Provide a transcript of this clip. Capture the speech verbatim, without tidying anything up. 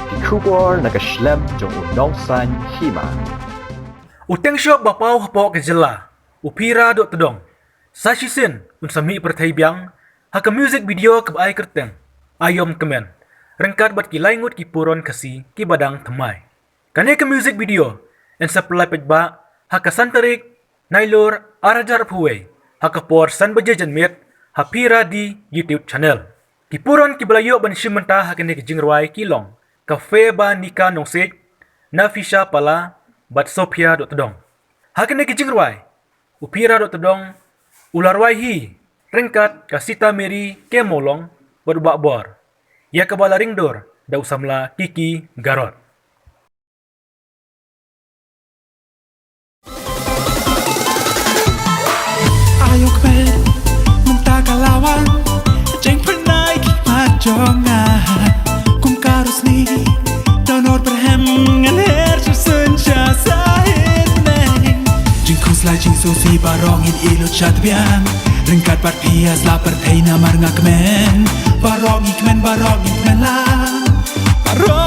Ki khubor na ka shlem jong u nongsan hima. U teng shop ba paw hapoh ka jylla, u Phira Dohtdong, sa shisien un sa mih pyrthei biang ha ka music video kaba ai kyrteng Aiom Kmen, ryngkat bad ki lai ngut ki puron Khasi kiba dang thymmai. Kane ka music video yn sa pynlait paidbah ha ka san tarik Nailur ar hajar arphew wei, ha ka por san baje janmiet, ha Phira D YouTube channel. Ki puron kiba la ïoh ban shim bynta ha kane ka jingrwai ki long ka Feba Nika Nongsiej, Nafisha Pala bad Sophia Dohtdong. Ha kane ka jingrwai, u Phira Dohtdong u la rwai hi ryngkat ka Sita Mary K Mawlong bad u Bah Bor, ïa kaba la ring dur da u samla Kiki Garot. Ayo kmen, mynta ka la wan, jingpynai ki mat jong nga. Kum ka rosni, don or pyrhem ngan her sha sun sha sahit neng. Jingkhuslai jingsngewsih baroh ngin ïoh lut sha tbian, ryngkat bad phi ha sla pyrthei namar nga kmen. Baroh ngi kmen, baroh ngi kmen lang. Baroh